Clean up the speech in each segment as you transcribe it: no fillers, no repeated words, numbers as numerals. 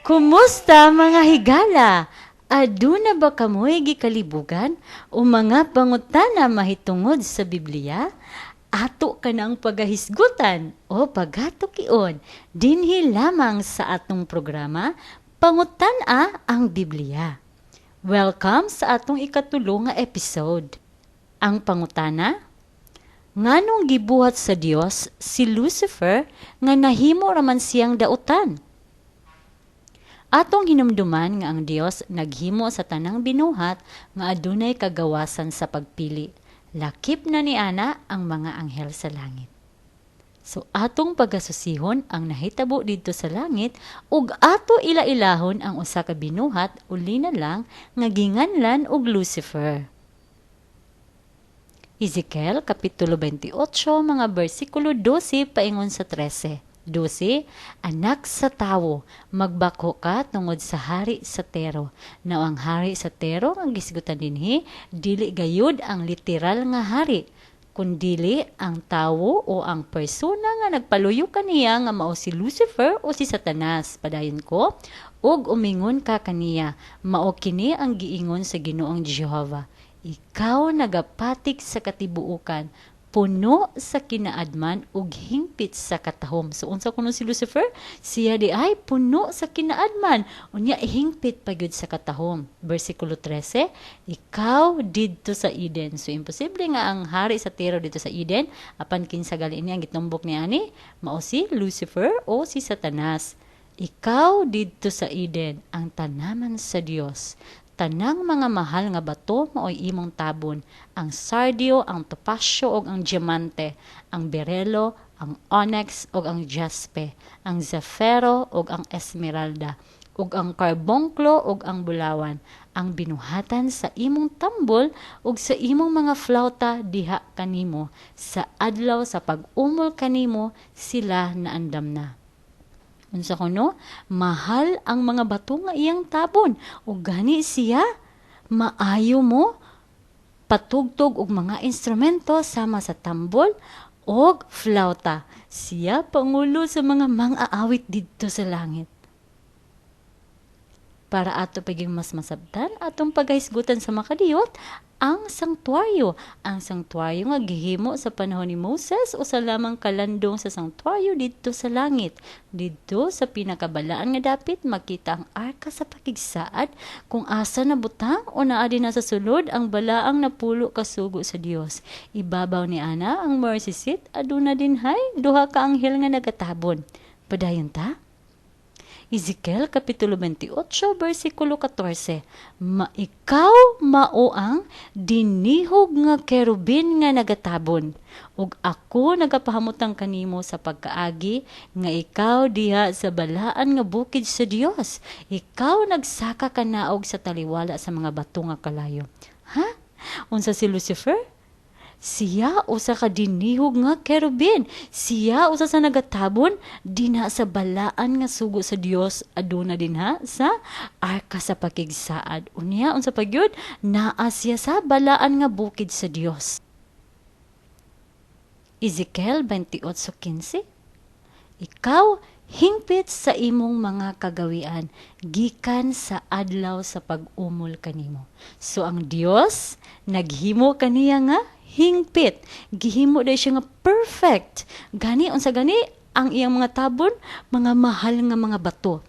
Kumusta, mga higala? Aduna ba kamoy gikalibugan o mga pangutana mahitungod sa Biblia? Ato kanang pagahisgutan o pagatukion dinhi lamang sa atong programa Pangutan-a ang Biblia. Welcome sa atong ikatulo nga episode. Ang pangutana: Nganong gibuhat sa Dios si Lucifer nga nahimo raman siyang dautan? Atong hinumduman nga ang Dios naghimo sa tanang binuhat nga adunay kagawasan sa pagpili. Lakip na ni ana ang mga anghel sa langit. So atong pagasusihon ang nahitabo didto sa langit ug ato ila-ilahon ang usa ka binuhat o linalang nga ginganlan og Lucifer. Ezekiel kapitulo 28 mga bersikulo 12 paingon sa 13. 12. "Anak sa tawo, magbako ka tungod sa hari sa Tero." Now, ang hari sa Tero ang gisgutan dinhi, dili gayud ang literal nga hari, kundili ang tawo o ang persona nga nagpaluyo kaniya nga mao si Lucifer o si Satanas. Padayon ko. "Ug umingon ka kaniya, mao kini ang giingon sa Ginoong Jehova: Ikaw nagapatik sa katibuokan, puno sa kinaadman ug hingpit sa katahom." So unsa kuno si Lucifer? Siya diay puno sa kinaadman, unya hingpit pa gyud sa katahom. Bersikulo 13, "Ikaw didto sa Eden." So imposible nga ang hari sa Tiro didto sa Eden, apan kinsa gali ini ang gitumbok ni ani? Mao si Lucifer o si Satanas. "Ikaw didto sa Eden, ang tanaman sa Dios. Tanang mga mahal nga bato maoy imong tabon, ang sardio, ang topasyo ug ang diamante, ang berelo, ang onyx ug ang jaspe, ang zafiro ug ang esmeralda, ug ang karbongklo ug ang bulawan, ang binuhatan sa imong tambol ug sa imong mga flauta diha kanimo sa adlaw sa pag-umol kanimo sila naandam na." Unsa kuno? Mahal ang mga bato nga iyang tabon. Ug gani siya maayo mo patugtog og mga instrumento sama sa tambol og flauta. Siya pangulo sa mga mang-aawit didto sa langit. Para ato paging mas masabtan, atong pagahisgutan sa makadiyot ang sangtuaryo. Ang sangtuaryo nga gihimo sa panahon ni Moses usa lamang kalandong sa sangtuaryo didto sa langit. Didto sa pinakabalaan nga dapit makita ang arka sa pakigsaad kung asa nabutang o naa dinha sa sulod ang balaang napulo ka sugo sa Dios. Ibabaw ni ana ang mercy seat, aduna dinhay duha ka anghel nga nagatabon. Padayon ta. Ezekiel Kapitulo 28, versikulo 14. "Ma ikaw mao ang dinihog nga kerubin nga nagatabon. Ug ako nagapahamutang kanimo sa pagkaagi nga ikaw diha sa balaan nga bukid sa Dios. Ikaw nagsaka kanaog sa taliwala sa mga bato nga kalayo." Ha? Unsa si Lucifer? Siya usa ka dinihog nga kerubin. Siya usa sa nagatabon dinha sa balaan nga sugo sa Dios, aduna dinha sa arka sa pakigsaad. Unya unsa pa gyud? Naa siya sa balaan nga bukid sa Dios. Ezekiel 28:15. "Ikaw hingpit sa imong mga kagawian gikan sa adlaw sa pag-umol kanimo." So ang Dios naghimo kaniya nga hingpit. Gihimo diay siya nga perfect. Gani unsa gani ang iyang mga tabon? Mga mahal nga mga bato.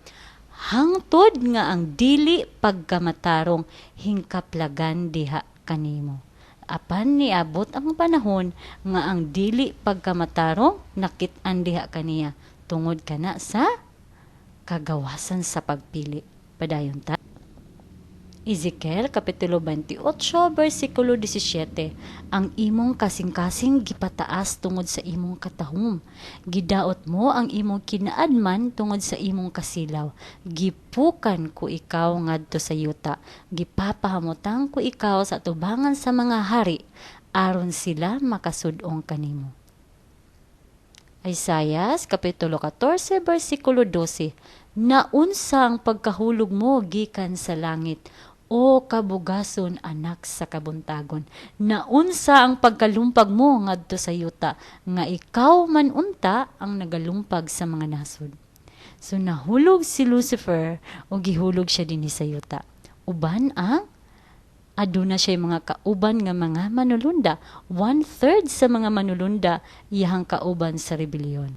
"Hangtod nga ang dili pagkamatarong hingkaplagan diha kanimo." Apan niabot ang panahon nga ang dili pagkamatarong nakit-an diha kaniya tungod kana sa kagawasan sa pagpili. Padayon ta. Ezekiel Kapitulo 28 versikulo 17. "Ang imong kasing-kasing gipataas tungod sa imong katahom. Gidaot mo ang imong kinaadman tungod sa imong kasilaw. Gipukan ko ikaw ngadto sa yuta. Gipapahamutang ko ikaw sa atubangan sa mga hari aron sila makasud-ong kanimo." Isaias Kapitulo 14 versikulo 12. "Naunsa ang pagkahulog mo gikan sa langit, o kabugason, anak sa kabuntagon? Naunsa ang pagkalumpag mo ngadto sa yuta, nga ikaw man unta ang nagalumpag sa mga nasod?" So nahulog si Lucifer o gihulog siya dinhi sa yuta. Uban ang aduna siya mga kauban nga mga manulunda. 1/3 sa mga manulunda iyahang kauban sa rebelyon.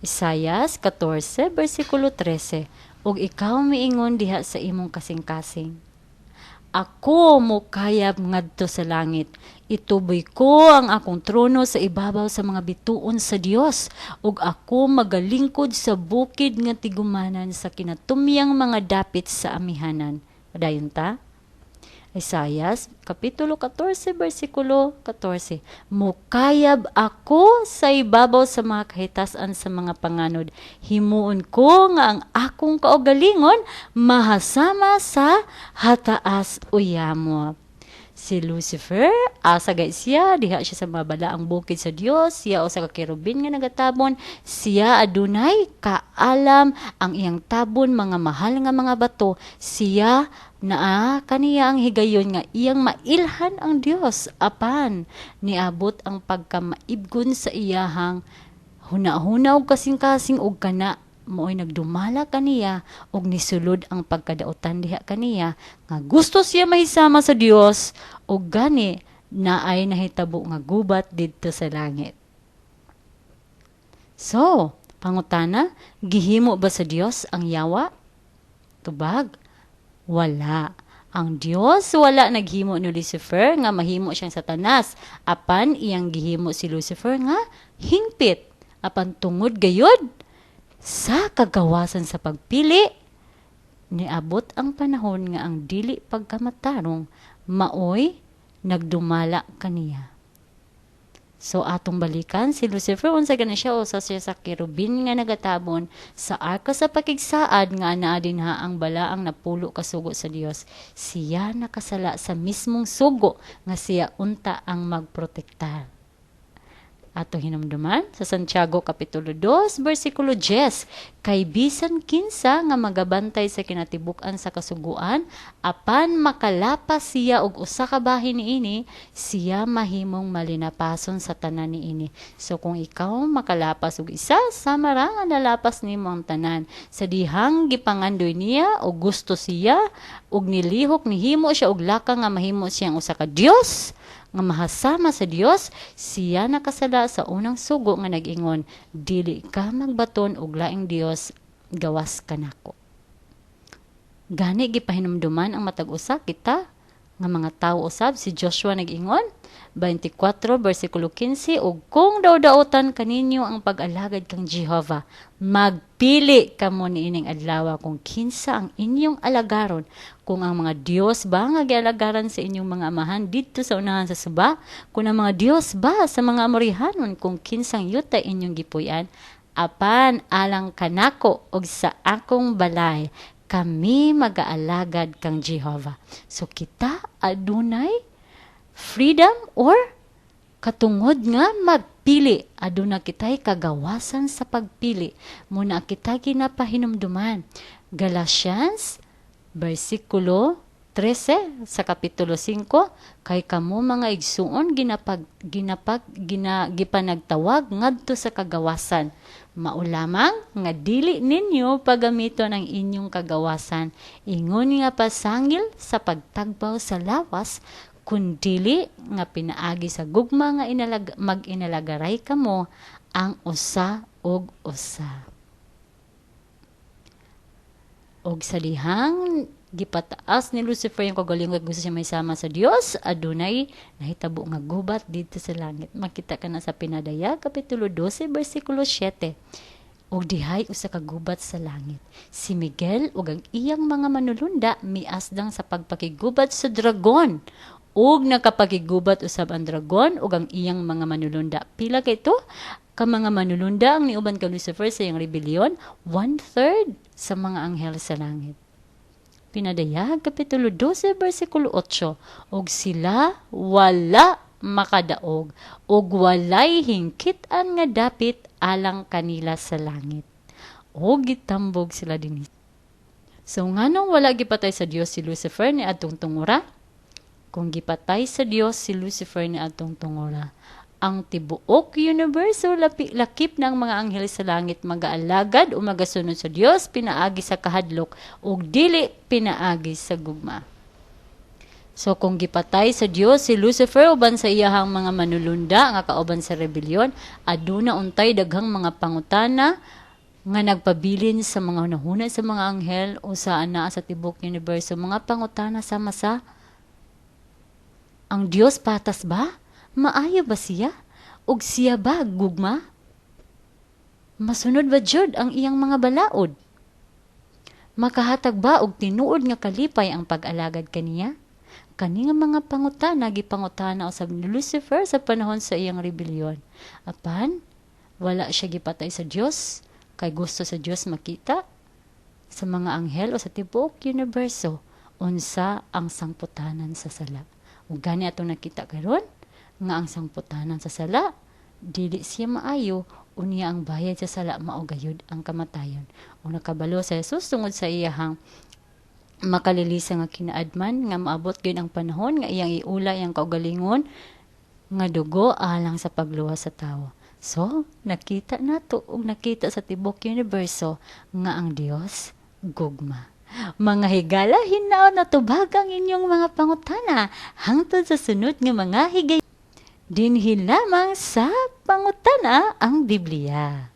Isayas 14 bersikulo 13. Ug ikaw miingon diha sa imong kasing-kasing, "Ako mokayab ngadto sa langit. Ituboy ko ang akong trono sa ibabaw sa mga bituon sa Dios, ug ako magalingkod sa bukid nga tigumanan sa kinatumyang mga dapit sa amihanan." Padayon ta. Isayas kapitulo 14 bersikulo 14. "Mokayab ako sa ibabaw sa mga kahitasan sa mga panganod. Himuon ko nga ang akong kaugalingon mahasama sa hataas uyamo." Si Lucifer, asa gay siya, diha siya sa mabalaang bukid sa Dios, siya usa ka kerubin nga nagatabon, siya adunay kaalam, ang iyang tabon mga mahal nga mga bato, siya naa kaniya ang higayon nga iyang mailhan ang Dios, apan niabot ang pagkamaibgon sa iyahang huna-huna og kasing-kasing, og kana mao'y nagdumala kaniya og nisulod ang pagkadautan diha kaniya nga gusto siya mahisama sa Dios, og gani naay nahitabo nga gubat didto sa langit. So, pangutana, gihimo ba sa Dios ang yawa? Tubag, wala. Ang Dios wala naghimo ni Lucifer nga mahimo siyang Satanas, apan iyang gihimo si Lucifer nga hingpit. Apan tungod gayud sa kagawasan sa pagpili, niabot ang panahon nga ang dili pagkamatarong maoy nagdumala kaniya. So atong balikan si Lucifer, unsa gani siya? Usa siya sa kerubin nga nagatabon sa arka sa pakigsaad nga anaa dinha ang balaang napulo ka sugo sa Dios. Siya nakasala sa mismong sugo nga siya unta ang magprotektar. Ato hinumduman sa Santiago kapitulo 2 bersikulo 10, kay bisan kinsa nga magabantay sa kinatibuk-an sa kasuguan, apan makalapas siya og usa ka bahin niini, siya mahimong malinapason sa tanan niini. So kung ikaw makalapas og isa, sama ra nga nalapas nimo ang tanan. Sa dihang gipangandoy niya og gusto siya og nilihok nihimo siya og lakang nga mahimo siyang usa ka Dios nga mahasama sa Dios, siya nakasala sa unang sugo nga nag-ingon, "Dili ka magbaton og laing Dios gawas kanako." Gani gipahinumduman ang matag usa kita nga mga tawo usab. Si Joshua nag-ingon 24 bersikulo 15, "Ug kung daw-daotan kaninyo ang pag-alagad kang Jehova, magpili kamo niining adlaw kung kinsa ang inyong alagaron, kung ang mga Dios ba nga gialagaran sa inyong mga amahan didto sa unahan sa suba, kung ang mga Dios ba sa mga Amorihanon kung kinsang yuta inyong gipuy-an. Apan alang kanako ug sa akong balay, kami magaalagad kang Jehova." So kita adunay freedom or katungod nga magpili. Aduna kitay kagawasan sa pagpili. Muna kita ginapahinumduman. Galatians versikulo 13 sa kapitulo 5, "Kay kamo, mga igsuon, ginapag ginapag gina, gipanagtawag ngadto sa kagawasan. Mao lamang nga dili ninyo pagamiton ang inyong kagawasan ingon nga pasangil sa pagtagbaw sa lawas, kundili nga pinaagi sa gugma nga mag-inalagaray kamo ang usa og usa." Og sa dihang gipataas ni Lucifer yung kagalingon, gusto siya mahisama sa Dios, adunay nahitabo nga gubat dito sa langit. Makita ka na sa Pinadayag kapitulo 12 bersikulo 7. Ug dihay usa ka gubat sa langit. Si Miguel ug ang iyang mga manulunda miasdang sa pagpakigubat sa dragon. Ug nakapakigubat usab ang dragon ug ang iyang mga manulunda. Pila kay ito ka mga manulunda ang niuban kang Lucifer sa iyang rebellion? 1/3 sa mga anghel sa langit. Pinadayag kapitulo 12 bersikulo 8, "Ug sila wala makadaog ug walay hingkitan nga dapit alang kanila sa langit. Ug gitambog sila dinhi." So nganong wala gipatay sa Dios si Lucifer ni adtong tungura? Kung gipatay sa Dios si Lucifer ni adtong tungura, Ang tibuok universo, lakip ng mga anghel sa langit, magaalagad o magasunod sa Dios pinaagi sa kahadlok ug dili pinaagi sa gugma. So kung gipatay sa Dios si Lucifer uban sa iyahang mga manulunda nga kauban sa rebelyon, aduna untay daghang mga pangutana nga nagpabilin sa mga hunahuna sa mga anghel o sa anaa sa tibuok universo. Mga pangutana sama sa: Ang Dios patas ba? Maayo ba siya? Ug siya ba gugma? Masunod ba jud ang iyang mga balaod? Makahatag ba og tinuod nga kalipay ang pag-alagad kaniya? Kani nga mga pangutana gipangutana usab ni Lucifer sa panahon sa iyang rebelyon. Apan wala siya gipatay sa Dios kay gusto sa Dios makita sa mga anghel o sa tibuok universo unsa ang sangputanan sa sala. Ug gani atong nakita karon nga ang sangputanan sa sala dili siya maayo, unya ang bayad sa sala mao gayud ang kamatayon. Ug nakabalo sa Jesus tungod sa iyahang makalilisa nga kinaadman nga maabot gyud ang panahon nga iyang iula iyang kaugalingon nga dugo alang sa pagluwas sa tawo. So, nakita nato ug nakita sa tibuok universo nga ang Dios gugma. Mga higala, hinaot natubag ang inyong mga pangutana. Hangtod sa sunod nga mga higay, dinhi lamang sa Pangutana ang Biblia.